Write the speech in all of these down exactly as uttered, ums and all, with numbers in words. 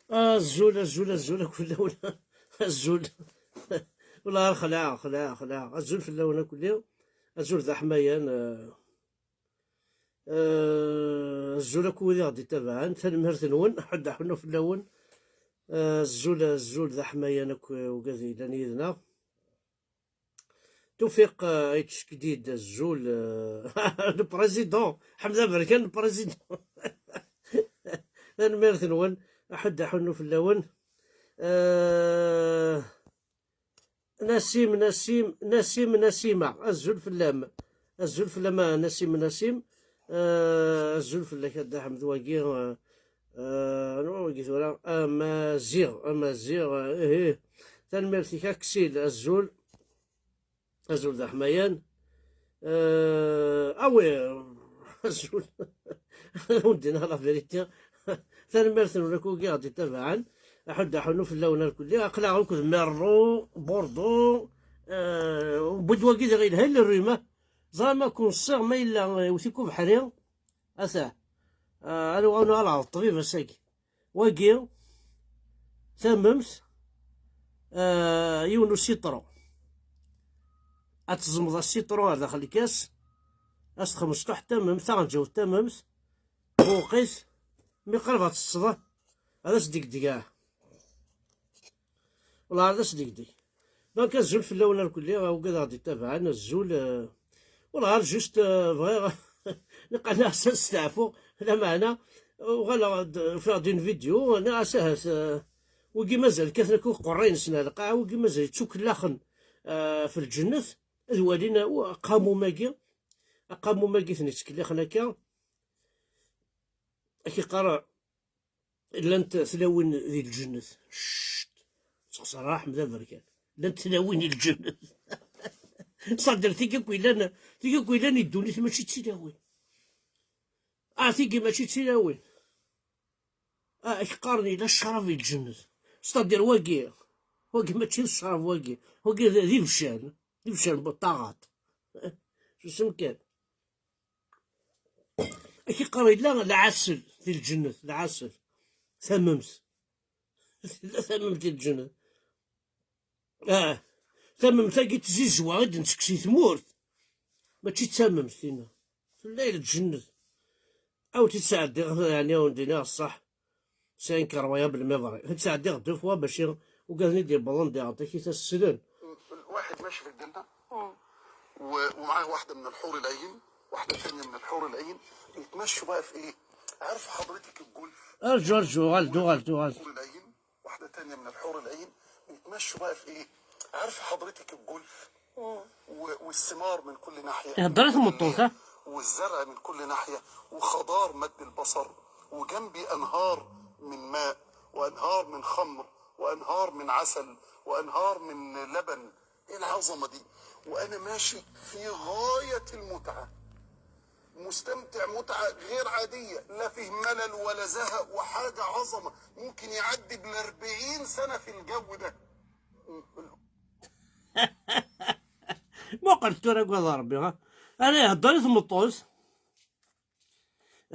Azul, azul, azul akk fell-awen. Azul. Wala xleɛ, xleɛ, xleɛ. Azul fell-awen akk-nni. Azul d aḥmayan. Eh, eh, azul akk wid i ɣ-d-itabaɛen. Tanemmirt-nwen. Ḥedd aḥunnu fell-awen. Eh, azul, azul d aḥmayan akk, eh, ugad yellan yid-neɣ. Tufiq, eh, H K D, azul, eh, le président. Ḥmed Aberkan, le président. Tanemmirt-nwen. Aḥedd aḥunnu fell-awen. Eh, Nasim, Nasim, Nasim, Nasima. Azul fell-am. Azul fell-am, a Nasim, Nasim. Eh, azul fell-ak, a Dda Ḥmed, wagi, eh, eh, anwa wagi tura? Amaziɣ, Amaziɣ, eh, ih. Tanemmirt-ik, Aksil, azul. Azul d aḥmayan. Eh, awi, azul. Undin la vérité. Tanemmirt-nwen akk i ɣ-d-itabaɛen. Aḥud aḥunu fell-awen irkelli. Aql-aɣ akked Merru, Bordeaux, eh, wwid wagi diɣ yelha le rhume. Ẓra ma ken-ṣṣiɣ ma yella iwet-ik ubeḥri. Ata. Eh, ad uɣal ṭṭbib ass-agi. Wagi, tamemt, eh, yiwen usitṛu. Ad teẓmeḍ asitṛu ar daxel lkas, ad s-txemmeṣ tuḥ tamemt, taɣenǧawt tamemt, buqit, mi qrib ad teṭṭseḍ, ad as-degdeg, ah. Wala ad as-degdeg. Donc, azul fell-awen irkelli, a wigad aɣ-d-ittabaɛen, azul, eh, wala juste, eh, bɣiɣ, niqal ass-a nesteɛfu, lameɛna, uɣaleɣ-d, ufiɣ-d une vidéo, nniɣ-as ahat, eh, wigi mazal kkaten akk uqerray-nsen ar lqaɛa, wigi mazal ttukellaxen, eh, f lǧennet, ad walin, eh, aqamum-agi, aqamum-agi ten-ittkellixen akka, ad k-iqqar, llant tlawin di lǧennet. Cct. Ttexṣer Ḥmed Aberkan. Llant tlawin di lǧennet. Ṣadir, tigi akk yellan, tigi akk yellan di ddunit mačči d tilawin. Ah, tigi mačči d tilawin. Ah, ak qqaren yella ccrab di lǧennet. Ṣadir, wagi, wagi mačči d ccrab, wagi. Wagi d, d ibeccan. D ibeccan n ṭṭaɣaṭ. Susem kan. Ak iqqar yella lɛasel di lǧennet, lɛasel. Tamemt. Tella tamemt di lǧennet. Ah, tamemt-agi d tzizwa i d-nettekk si tmurt. Mačči d tamemt tinna. Tella i lǧennet. Aw tt-id-sɛeddiɣ, yeɛni, awen-d-iniɣ ṣṣeḥ. C'est incroyable, mais vrai. Ttɛeddiɣ deux fois bac i ugaden i d-yewwḍen diɣ, takit as-slen. الواحد ماشي في الجنة و-، ومعاه واحدة من الحور العين، واحدة ثانية من الحور العين، بيتمشوا بقى في إيه؟ عارف حضرتك الجولف؟ ارجو، ارجو، غلط، غلط، غلط. الحور العين، واحدة ثانية من الحور العين، بيتمشوا بقى في إيه؟ عارف حضرتك الجولف؟ و-، والثمار من كل ناحية، يا حضرة المطوطة. والزرع من كل ناحية، وخضار مد البصر، وجنبي أنهار من ماء، وأنهار من خمر، وأنهار من عسل، وأنهار من لبن. إيه العظمة دي؟ وأنا ماشي في غاية المتعة، مستمتع متعة غير عادية، لا فيه ملل ولا زهق، وحاجة عظمة، ممكن يعدي بالأربعين سنة في الجو ده. Muqel tura, agad Rebbi, ha? Ara ihedder i tmeṭṭut,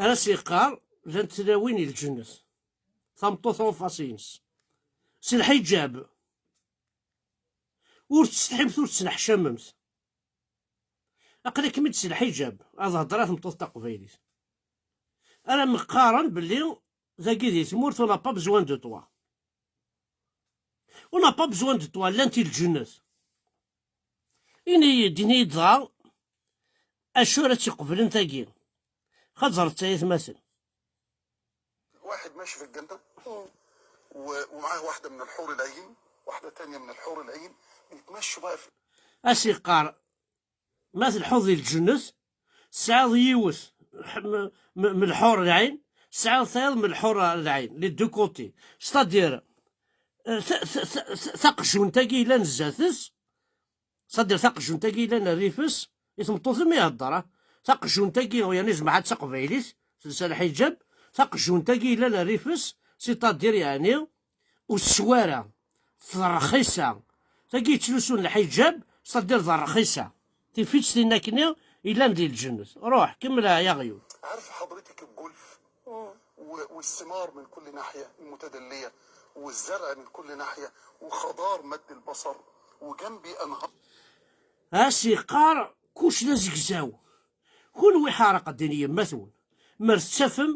ara s-yeqqar, llant tlawin i lǧennet. Tameṭṭut en face-ines. S lḥiǧab. Ur tsetḥimt, ur tettneḥcamemt. Aql-ikem-id s lḥiǧab, ad heddeṛ i tmeṭṭut taqbaylit. Ara m-qqaren belli dagi di tmurt, on n'a pas besoin de toi. On n'a pas besoin de toi, llant i lǧennet. Ini-yi-d, ini-yi-d dɣa acu ara tt-iqeblen tagi. Xaẓret ay atmaten. واحد ماشي في الجنة و-، ومعاه واحدة من الحور العين، واحدة تانية من الحور العين، بيتمشوا بقى في A s-yeqqar, ma telḥuḍ di lǧennet, tesɛiḍ yiwet ḥ-, m-, m-, m lḥur lɛin, tesɛiḍ tayeḍ m lḥur lɛin, les deux côtés. C'est-à-dire, eh, ta-, ta-, ta-, ta-, taqjunt-agi yellan zdat-s, c'est-à-dire taqjunt-agi yellan rrif-s, i tmeṭṭut-im ihedder, ah. Taqjunt-agi, yani, jemɛet taqbaylit, telsa lḥiǧab, taqjunt-agi yellan rrif-s, c'est-à-dire, yani, ur teswa ara, d rxisa. Tagi yettlusun lḥiǧab, c'est-à-dire d rxisa. Tif-itt tinna akkenni, yellan di lǧennet. Ruḥ, kemmel ay aɣyul. عارف حضرتك الجولف؟ والثمار من كل ناحية المتدلية، والزرع من كل ناحية، وخضار مد البصر، وجنبي أنهار. As-yeqqar kullec d azegzaw. Kunwi ḥareq ddin yemma-twen. Mer tettafem,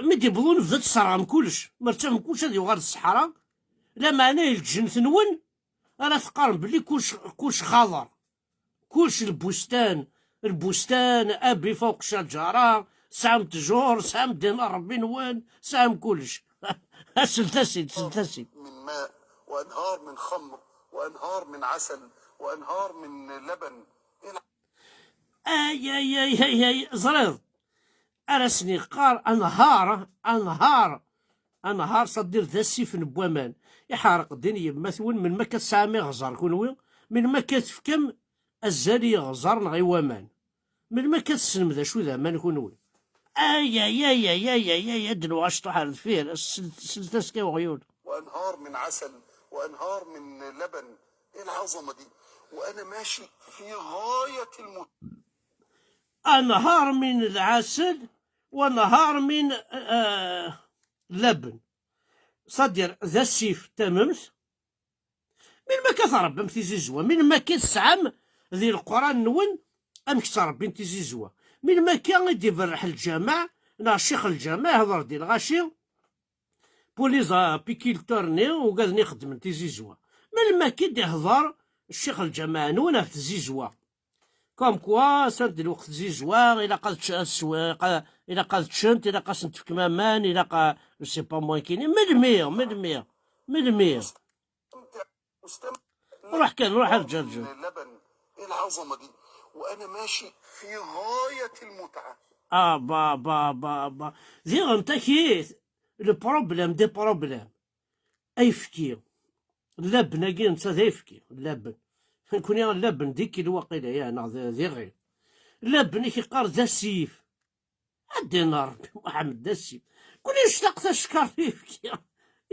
mi d-iwweḍ unebdu ad tesserɣem kullec. Mer tettafem kullec ad yuɣal d ṣṣeḥra. Lameɛna i lǧennet-nwen ara teqqarem belli kullec, kullec xaḍer. Kullec lbustan, lbustan, abi fawq cajara, tesɛam ttjur, tesɛam ddin n Ṛebbi-nwen, tesɛam kullec. Slet-as-id, slet-as-id. من ماء، وأنهار من خمر، وأنهار من عسل، وأنهار من لبن. Ay, ay, ay, ay, ay, ẓriḍ. Ara sen-yeqqar anhar, anhar, anhar, c'est-à-dire d asif n waman. Iḥerq ddin yemma-twen, melmi akka tesɛam iɣẓer kunwi, melmi akka tefkam azal i iɣẓer neɣ i waman. Melmi akka tessnem d acu d aman kunwi. Ay, ay, ay, ay, ay, ay, ay, ad d-nuɣ acṭuḥ ar deffir, sel-, slet-as kan i uɣyul. وأنهار من عسل، وأنهار من لبن. إيه العظمة دي؟ وأنا ماشي في غاية المتعة. Anhar min lɛasel, wanhar min, eh, laben. C'est-à-dire, d asif tamemt. Melmi akka tṛebbam tizizwa? Melmi akka tesɛam di Leqran-nwen amek ttṛebbin tizizwa? Melmi akka i d-iberreḥ lǧameɛ, neɣ ccix lǧameɛ ihḍer di lɣaci, pour les apiculteurs-nni ugaden ixeddmen tizizwa? Melmi akka i d-ihḍer ccix lǧameɛ-nwen ɣef tzizwa? Comme quoi, send lweqt tzizwa, ilaq ad tč-, ad sw-, ilaq ad, ilaq ad ččent, ilaq ad sent-tefkem aman, ilaq a, je sais pas moi kini. Melmi, melmi, melmi? مستمتع. روح كان، روح ارجع، ارجع. اللبن. إيه العظمة دي؟ وأنا ماشي في غاية المتعة. Ah, bah, bah, bah, bah. Diɣen takit, le problème des problèmes. Ayefki. Llaben-agi netta d ayefki. Llaben. Nekkni llaben d ikil waqila, ya, neɣ d, d iɣi. Llaben i k-iqqar d asif. Ad d-iniḍ Rebbi Muḥemmed d asif. Kul nectaq tacekkart i yefki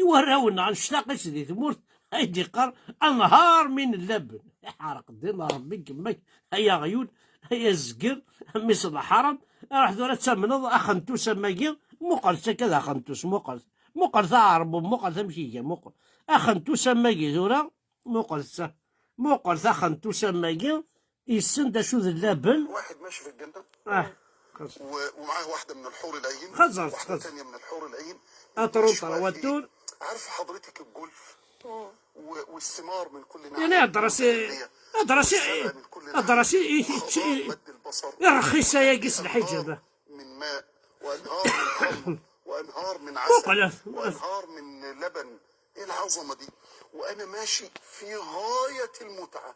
i warraw-nneɣ, nectaq-itt di tmurt, ay d-iqqar anhar min llaben. Iḥerq ddin Rebbi n yemma-k, ay aɣyul, ay azger, a mmi-s n lḥaram, ruḥ tura ad tamneḍ axentus am-agi, muqel-tt akka d axentus, muqel-t, muqel-t a Ɛerbu, muqel-t amek iga, muqel. Axentus am-agi tura, muqel-t, muqel-t axentus am-agi, yessen d acu d llaben. واحد ماشي في الجنة Ah, و- ومعاه واحدة من الحور العين، خزر، واحدة خزر. تانية من الحور العين. Atrun ماشي واحد تروتون. عارف حضرتك الجولف و- والثمار من كل ناحية. يعني هضرة سي، والزرع هضرة سي، من كل هضرة سي، إيه، خضار إيه، مد البصر. إيه، رخيصة يا قيس الحجابة. من ماء، وأنهار من خمر، وأنهار من عسل، مقلة. وأنهار من لبن. إيه العظمة دي؟ وأنا ماشي في غاية المتعة،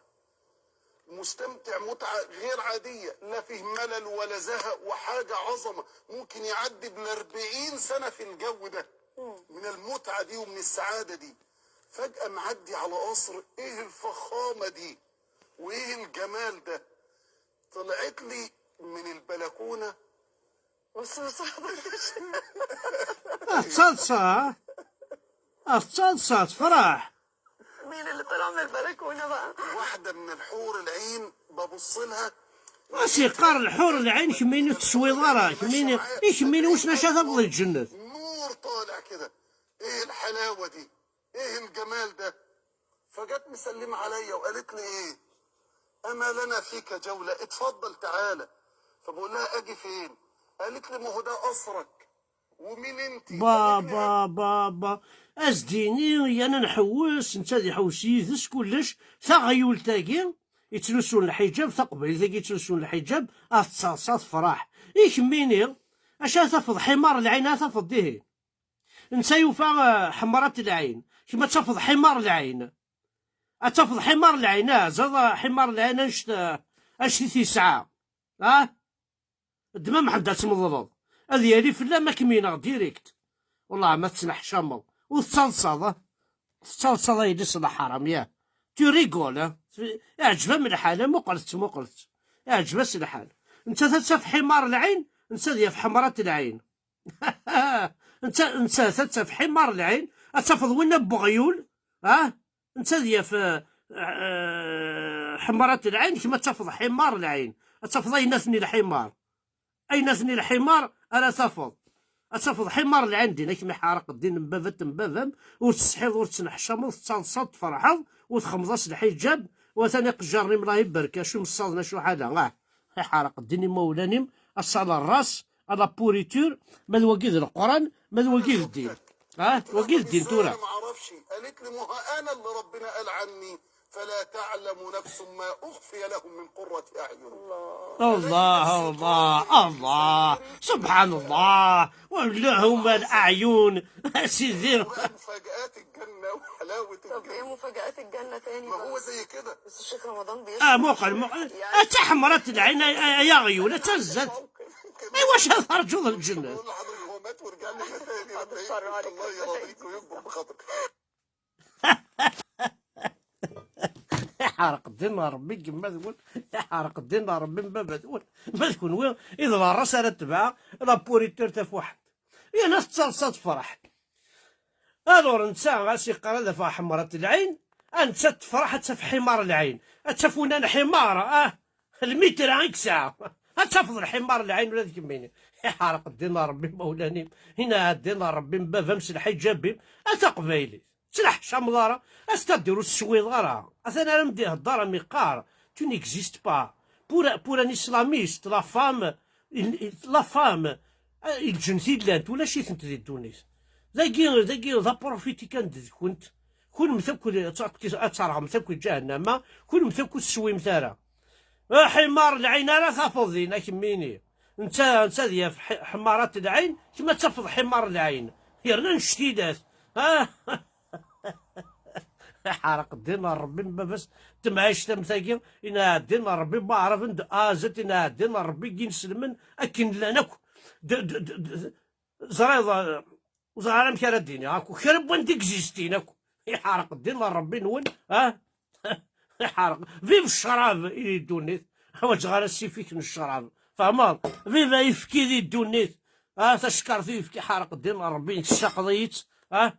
مستمتع متعة غير عادية، لا فيه ملل ولا زهق، وحاجة عظمة. ممكن يعدي بال40 سنة في الجو ده من المتعة دي ومن السعادة دي. فجأة معدي على قصر، إيه الفخامة دي؟ وإيه الجمال ده؟ طلعت لي من البلكونة. بص، بص، Tettaḍsa, tettaḍsa, tefreḥ. مين اللي طلع من البلكونة بقى؟ واحدة من الحور العين ببص لها. As-yeqqar lḥur lɛin kemmini ur teswiḍ ara, kemmini, i kemmini wissen acu ara tafeḍ di lǧennet. نور طالع كده. ايه الحلاوة دي؟ ايه الجمال ده؟ فجت مسلمة عليا وقالت لي: ايه؟ اما لنا فيك جولة، اتفضل تعالى. فبقول لها: اجي فين؟ قالت لي: ما هو ده قصرك. ومين انت؟ Ba, ba, ba, ba. As-d-ini, yan ad nḥewwes, netta ad iḥewwes yid-s kullec, taɣyult-agi, yettlusun lḥiǧab, taqbaylit-agi yettlusun lḥiǧab, ad tettaḍsa tefreḥ. I kemmini, acu ara tafeḍ, ḥimar lɛin ara tafeḍ dihin. Netta yufa, eh, ḥemrat lɛin, kemm ad tafeḍ ḥimar lɛin. Ad tafeḍ ḥimar lɛin, ah, ẓaḍ, ah, ḥimar lɛin annect, ah, annect i t-yesɛa. Ah? Ddem amḥend ad tmeḍleḍ. Ad yali fell-am ad kem-ineɣ direct. Wellah ma tettneḥcameḍ. Ur tettaḍsaḍ, ah? Tettaḍsaḍ a yelli-s n lḥaram, yah. Tu rigoles, ah? Iɛǧeb-am lḥal, ah, muqlet-tt, muqlet-tt. Iɛǧeb-as lḥal. Nettat ad taf ḥimar lɛin, netta ad yaf ḥemrat lɛin. Netta, nettat ad taf ḥimar lɛin, ad tafeḍ winna n weɣyul, ah? Netta ad yaf, eh, eh, ḥemrat lɛin, kemm ad tafeḍ ḥimar lɛin. Ad tafeḍ aynaten i lḥimar. Aynaten i lḥimar ara tafeḍ. Ad tafeḍ ḥimar lɛin din, akem iḥareq ddin n baba-t n baba-m, ur tesḥiḍ, ur tettneḥcameḍ, tettaḍsaḍ, tferḥeḍ, ur txemmeḍ-as lḥiǧab, u atan iqejjaren-im, Allah ibarek, acu imeṣṣaḍen, acu ḥala, ah, iḥareq ddin imawlan-im, ass à la race, à la pourriture, ma d wagi d Leqran, ma d wagi d ddin. Ah, wagi d ddin tura. ما اعرفش. قالت لي: ما هو انا اللي ربنا قال عني: فلا تعلم نفس ما اخفي لهم من قرة اعين. الله، الله، الله، سبحان الله، ولهم الأعين. سيدي. مفاجآت الجنة وحلاوة طب ايه الجنة. مفاجآت الجنة تاني ما بقى؟ هو زي كده. بس الشيخ رمضان بيشرح اه، مقل، مقل. يعني حتى حمرات العين يا، يا، يا غيون، تزت. ايوا، شنو ترجو الجنة؟ بقول لحضرتك هو مات ورجع لنا تاني. بعد الشر عليك. الله يرضيك ويكبر بخاطرك. Iḥerq ddin n Ṛebbi n yemma-twen, iḥerq ddin n Ṛebbi n baba-twen. Ma d kenwi i d la race ara tebɛa la pourriture tafuḥet. Yerna tettaḍsa tefreḥ. Alors netta ɣas iqqar ad afeɣ ḥemrat lɛin, a netta tefreḥ ad taf ḥimar lɛin. Ad taf winna n ḥimar, ah, lmitra i yesɛa. Ad tafeḍ lḥimar lɛin ula d kemmini. Iḥerq ddin n Ṛebbi mawlan-im, inɛa ddin n Ṛebbi n baba-m s lḥiǧab-im, a taqbaylit. Ttneḥcameḍ ara, c'est-à-dire ur teswiḍ ara. Atan ara m-d-ihedder am iqqar, tu n'existes pas. Pour, pour un islamiste, la femme, il, il, la femme, eh, lǧennet i llant, ulac-itent di ddunit. Dagi, dagi, d aprofiti kan d-, deg-kunt. Kunmt akk, ad terɣemt akk ǧahennama, kunmt akk ur teswimt ara. Aḥimar lɛin ara tafeḍ din, a kemmini. Netta, netta ad yaf ḥi-, ḥmarat lɛin, kemm ad tafeḍ ḥimar lɛin. Yerna annect-ilat. Ah! Iḥerq ddin n Ṛebbi n baba-s, temɛict am tagi, inɛa ddin n Ṛebbi n waɛraben d A à Z, inɛa ddin n Ṛebbi n yinselmen akken llan akk. D-, d-, d-, d-, ẓriḍ, eh, ur ẓriɣ ara amek ara d-iniɣ akk, kra n wanda i existin akk. Iḥerq ddin n Ṛebbi-nwen, ah? Iḥerq. Vive ccrab i di ddunit. Ḥwaǧeɣ ara ssifik n ccrab. Fehmeḍ? Vive ayefki di ddunit. Ah, tacekkart uyefki, ḥerq ddin n Ṛebbi, tessaqeḍ-iyi-tt, ah?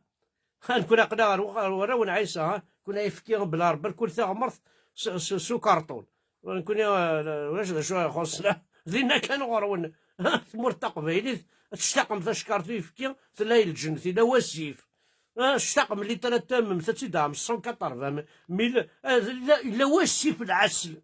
Nekkni aql-aɣ ɣer, ɣer warraw n Ɛisa, ha? Nekkni ayefki bla rrbar, kul taɣmert s, s, s ukarṭun. Nekkni, eh, ulac d acu ara ixuṣṣen. Dinna kan ɣur-wen, ha? Tmurt taqbaylit, tectaqem tacekkart uyefki, tella i lǧennet, yella wasif. Ha? Tectaqem litrat tamemt, ad tt-id-tɛem cent quatre-vingt mille, eh, yella, yella wasif lɛesel.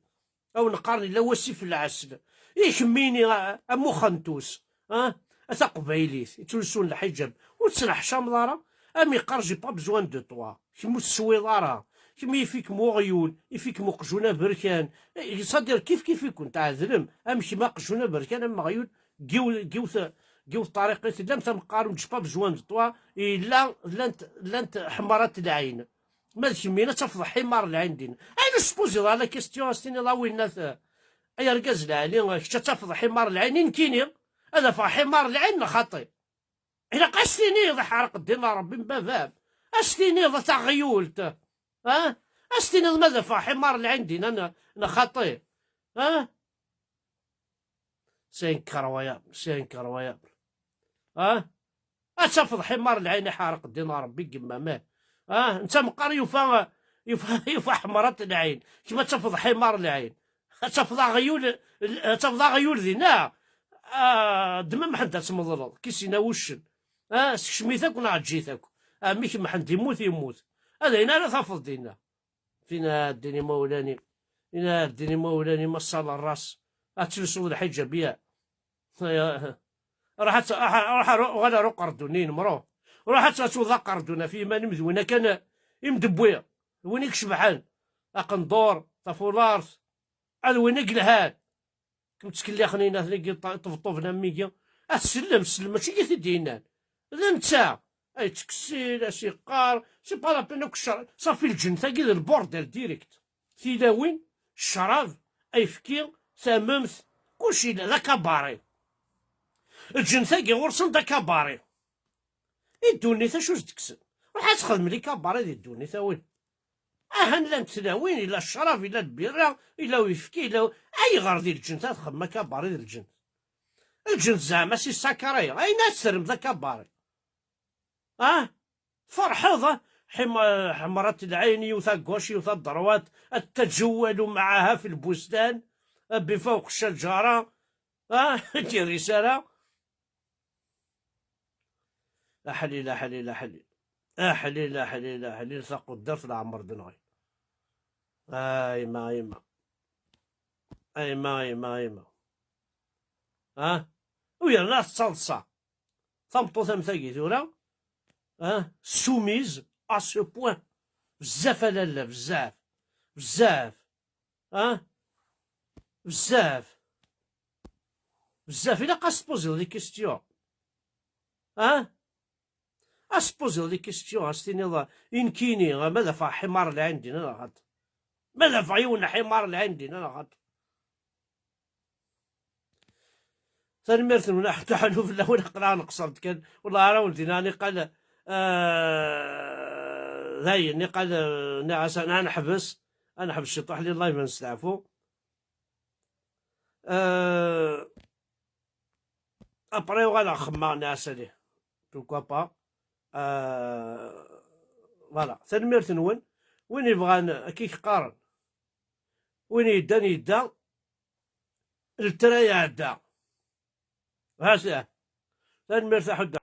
Awen qqaren yella wasif n lɛesel. I kemmini, a, am uxentus, ah, a taqbaylit, yettlusun lḥiǧab, ur tettneḥcameḍ ara, am iqqar j'ai pas besoin de toi, kemm ur teswiḍ ara, kemm yif-ikem uɣyul, yif-ikem uqjun aberkan, eh, c'est-à-dire kif kif-iken tɛedlem, am kemm aqjun aberkan, am uɣyul, giw, giwet, giwet ṭariqa i tellam, tam qqaren j'ai pas besoin de toi, yella, llant, llant ḥmarat lɛin. Ma d kemmini ad tafeḍ ḥimar lɛin din. Ayen ur s-tpuziḍ ara la question, ad s-tiniḍ a winnat, ay argaz lɛali, kečč ad tafeḍ ḥimar lɛin i nekkini, ad afeɣ ḥimar lɛin neɣ xaṭi? Ilaq ad s-tiniḍ iḥerq ddin n Ṛebbi n baba-m. Ad s-tiniḍ a taɣyult. Ah? Ad s-tiniḍ ma d afeɣ ḥimar lɛin dinna neɣ, neɣ xaṭi? Ah? C'est incroyable, c'est incroyable. Ah? Ad tafeḍ ḥimar lɛin iḥerq ddin n Ṛebbi n yemma-m. Ah, netta meqqar yufa, yufa, yufa ḥemrat lɛin. Kemm ad tafeḍ ḥimar lɛin. Ad tafeḍ aɣyul, ad tafeḍ aɣyul dinna. Ah, ddem Mḥend ad tmeḍleḍ, kis-ina wuccen. Ah, sekcem-it akk neɣ eǧǧ-it akk. Ah, mmi-k Mḥend yemmut, yemmut. Ad ayen ara tafeḍ dinna. Tin ad ddin imawlan-im. Tin ad ddin imawlan-im, ass à la race. Ad telsuḍ lḥiǧab, ya. Ya. Ruḥ ad t-, ruḥ, ruḥ, ruḥ, uɣal ar uqerdun-inem, ruḥ. Ruḥ ad t-, ad tewwḍ aqerdun ɣef yiman-im d win akan i m-d-wwiɣ. D win i icebḥen. Aqendur, tafulart, ad win i yelhan. Kem ttkellixen-in atni tbeṭṭuben am wigi. Ad tsellem, tsellem, mačči i t-id-yennan. D netta ay yettkessil, as-yeqqar, c'est pas la peine akk ccer. Safi lǧennet-agi d lburdel direct. Tilawin, ccrab, ayefki, tamemt, kulci yella d akabari. Lǧennet-agi ɣur-sen d akabari. I ddunit acu s-d-kksen? Ruḥ ad txedmem likabari di ddunit a win. Ahan llant tlawin, illa ccrab, illa lbirra, illa uyefki, illa, ayɣer di lǧennet ad txedmem akabari di lǧennet? Lǧennet zeɛma si sakara, ayen ad terrem d akabari. Ah? Tferḥeḍ, ah? Ḥim-, حمرت العين, yiwet à gauche, yiwet à droite, أتجول معها في البستان, بفوق الشجرة, ah? Ur d-yerri ara. Aḥlil, aḥlil, aḥlil. Aḥlil, aḥlil, aḥlil, taquddart leɛmer d-nɣi. Ayma, ayma. Ayma, ayma, ayma. Ha? U yerna tettaḍsa. Tameṭṭut am tagi tura, ha? Soumise à ce point. Bezzaf a lalla, bezzaf. Bezzaf. Ha? Bezzaf. Bezzaf. Ilaq a s-tpoziḍ des questions. Ha? A s-tpoziḍ des questions, a s-tiniḍ, i nekkini, ma d afeɣ ḥimar lɛin din, neɣ xaṭ? Ma d afeɣ yiwen n ḥimar lɛin din, neɣ xaṭ? Tanemmirt-nwen, aḥ-, taḥanut fell-awen, aql-aɣ neqṣer-d kan. Wellah ara wen-d-iniɣ, niqal, ah, dayen, niqal, ah, niɣ-as, ad neḥbes, ad neḥbes ciṭuḥ, li live, ad nesteɛfu. Ah, après, uɣaleɣ xemmeɣ, niɣ-as ali. Pourquoi pas? Ah, voilà. Tanemmirt-nwen. Win yebɣan, akka i k-qqaren. Win yeddan, yedda. Lettra iɛedda. Hasa. Tanemmirt a Ḥudda.